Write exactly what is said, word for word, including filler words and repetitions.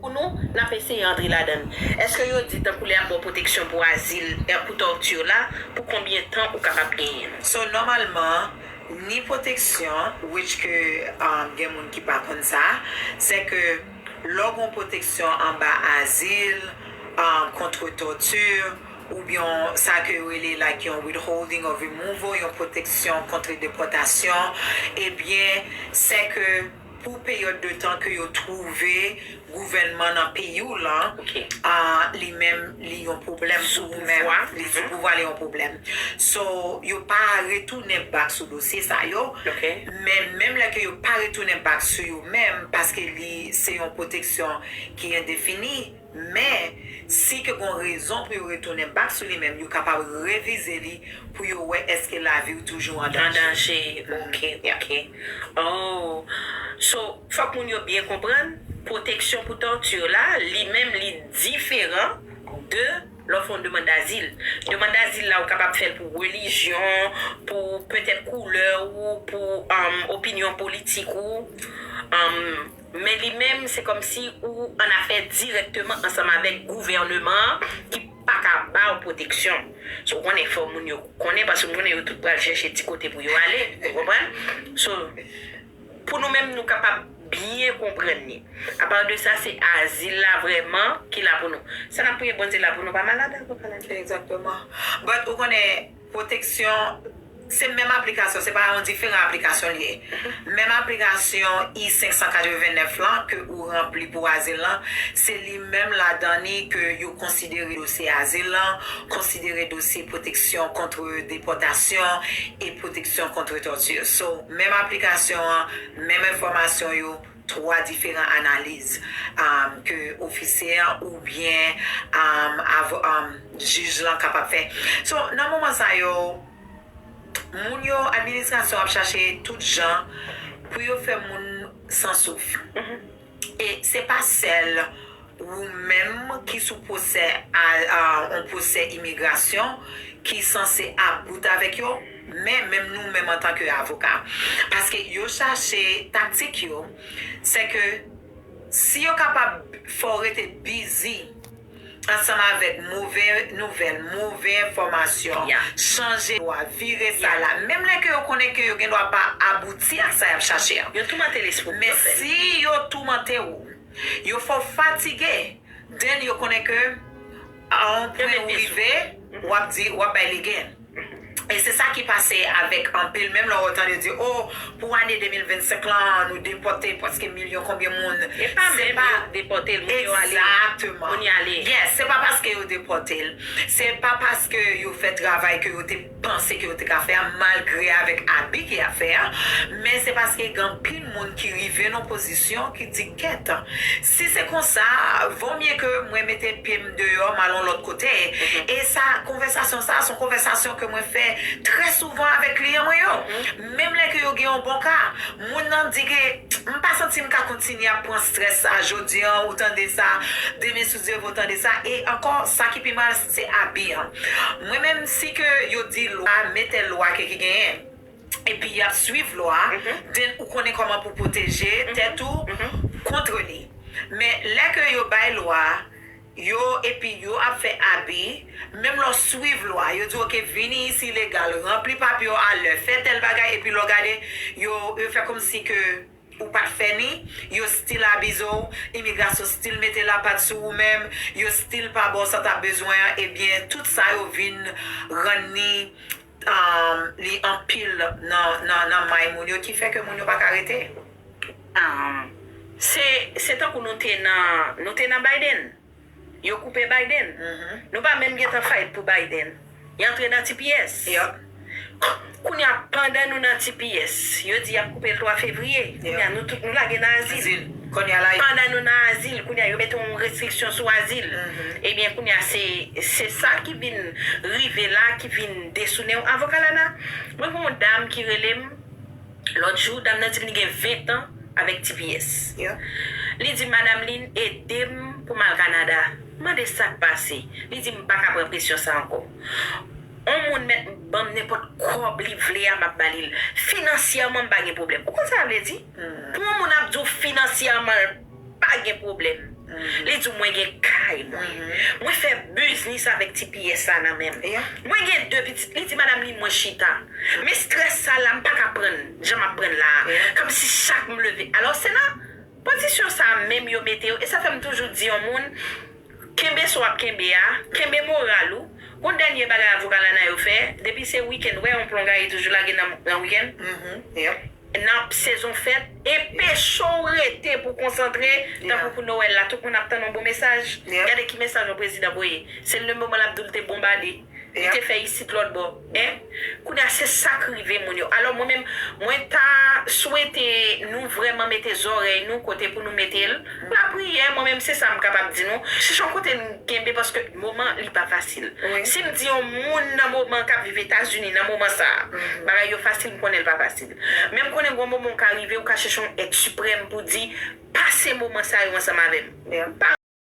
Pou nou, n ap eseye antre ladan l. Èske yo di tankou lè y ap ba w pwoteksyon pou azil, e, pou tòti la, pou konbyen tan ou kapab genyen l? So, nòmalman, ni pwoteksyon, which ke, um, gen moun ki pa konn sa, se ke lè w gen pwoteksyon anba azil, um, contre torture, oubyen sa ke yo rele like yon withholding of removal, yon pwoteksyon contre déportation, ebyen, se ke pou peryòd de tan ke yo twouve gouvènman nan peyi w lan, ah, li menm, li yon pwoblèm pou ou menm. Li sou pouvwa, li yon pwoblèm. So, yo pa retounen back sou dosye sa yo. Men menm lè ke yo pa retounen back sou yo menm, paske li se yon pwoteksyon ki endefini, men si ke gon rezon pou yo retounen back sou li menm, yo kapab revize li pou yo wè èske lavi w toujou an danje. An danje, ok, ok. Oh. So, fòk moun yo byen konprann, pwoteksyon pou tòti la, li menm, li diferan de lè w fè yon demann dazil. Demann dazil la, ou kapab fè l pou relijyon, pou petèt koulè ou, pou, um, opinyon politik ou. Um, men li menm, se kòmsi ou an afè dirèkteman ansanm avèk gouvènman an ki pa ka ba w pwoteksyon. So, ou konnen, fò moun yo konnen, paske m konnen yo tout pral chèche ti kote pou yo ale, ou konprann? So, pou nou menm, nou kapab byen konprann li. Apa de sa, se azil la vrèman ki la pou nou. Sa n ap priye Bondye la pou nou pa malad ankò, pa la. Egzakteman. But ou konnen, pwoteksyon, se menm aplikasyon, se pa yon diferan aplikasyon li ye. Menm aplikasyon I senk san katrevennnèf lan ke ou ranpli pou azil lan, se li menm ladan li ke yo konsidere dosye azil lan, konsidere dosye pwoteksyon kont depòtasyon e pwoteksyon kont tòti. So, menm aplikasyon an, menm enfòmasyon yo, twa diferan analiz, um, ke ofisye an oubyen, um, avo-, um, jij lan kapab fè. So, nan moman sa yo, moun yo, administrasyon ap chache tout jan pou yo fè moun san souf. E se pa sèl ou menm ki sou pwosè a, a, yon pwosè imigrasyon ki sanse about avèk yo, men menm nou menm antanke avoka. Paske yo chache taktik yo, se ke si yo kapab fè w rete bizi ansanm avèk move nouvèl, move enfòmasyon, chanje lwa, vire sa la, menm lè ke yo konnen ke yo gen dwa pa abouti ak sa y ap chache an. Yo toumante lespri w. Men si yo toumante w, yo fè w fatige, then yo konnen ke a yon pwen ou rive, w ap di, w ap bay legen. E se sa ki pase avèk anpil, menm lè w tande yo di, o, pou ane de mil vennsenk lan, nou depòte prèske milyon konbyen moun. E pa menm yo depòte l, moun yo ale. Egzakteman. Moun y ale. Yes, se pa paske yo depòte l. Se pa paske yo fè travay ke yo te panse ke yo te ka fè a, malgre avèk abi ke y ap fè a. Men se paske gen anpil moun ki rive nan pozisyon ki di, kèt, si se konsa, vo mye ke mwen mete pye m deyò, m al yon lòt kote. E sa, konvèsasyon sa, se yon konvèsasyon ke mwen fè trè souvan avèk kliyan mwen yo. Menm lè ke yo gen yon bon ka, moun nan di ke, m pa santi m ka kontinye ap pran strès sa, jodi an, ou tande sa, demen si Dye vle, ou tande sa. E ankò, sa ki pi mal, se abi an. Mwen menm, si ke yo di lwa, mete lwa ke ki genyen, epi y ap swiv lwa, then ou konnen kòman pou pwoteje tèt ou kont li. Men lè ke yo bay lwa, yo, epi yo ap fè abi, menm lè w swiv lwa, yo di w, oke, vini isi legal, ranpli papye w alè, fè tèl bagay, epi lè w gade, yo, yo fè kòmsi ke ou pa t fè ni, yo still abize w, imigrasyon still mete lapat sou ou menm, yo still pa ba w sa w ta bezwen an, ebyen, tout sa yo vin rann ni, um, li anpil nan, nan, nan may moun yo, ki fè ke moun yo pa ka rete. Um, se, se tankou nou te nan, nou te nan Biden. Yo koupe Biden. Nou pa menm gentan fight pou Biden. Y antre nan T P S. Kounye a, pandan nou nan T P S, yo di y ap koupe l twa fevriye. Kounye a, nou tout nou lage nan azil. Azil. Kounye a la, pandan nou nan azil, kounye a, yo mete yon restriksyon sou azil. Ebyen, kounye a, se, se sa ki vin rive la, ki vin detounen w. Avoka Lana, mwen gen yon dam ki rele m, lòt jou, dam nan di m li gen ven tan avèk T P S. Li di, madanm li ede m pou m al Kanada. M mande sa k pase. Li di, m pa ka pran presyon sa ankò. On moun mèt ban m nenpòt kòb li vle a, m ap ba li l. Finansyèman, m pa gen pwoblèm. Ou konn sa sa vle di? Pou on moun ap di w finansyèman, l pa pa gen pwoblèm. Li di w, mwen gen kay mwen. Mwen fè biznis avèk ti pyès sa nan men m. Mwen gen de pitit. Li di, madanm, li mwen chita. Men strès sa la, m pa ka prann jan m ap prann la a. Kòmsi chak m leve. Alò, se nan pozisyon sa a menm yo mete w. E sa fè m toujou di yon moun, kenbe sa w ap kenbe a, kenbe moral ou. Gon dènye bagay avoka Lana yo fè, depi se wikenn, wè yon plongaye toujou lage nan, nan wikenn. Nan sezon fèt, enpeche w rete pou w konsantre, tankou pou Nwèl la, tout moun ap tann yon bon mesaj. Gade ki mesaj yon prezidan voye. Se le moman l ap di w l te bonbade. Li te fè isit lòt bò. Hein? Kounye a, se sa k rive moun yo. Alò, mwen menm, mwen ta swete nou vrèman mete zòrèy nou kote pou nou mete l. Lapriyè, mwen menm, se sa m kapab di nou. Chèche yon kote n kenbe, paske moman, li pa fasil. Si m di yon moun nan moman k ap viv Etazini, nan moman sa a, bagay yo fasil, m konnen l pa fasil. Men m konnen gon moman w ka rive, ou ka chèche yon èd siprèm pou di, pase moman sa yo ansanm avè m. Pa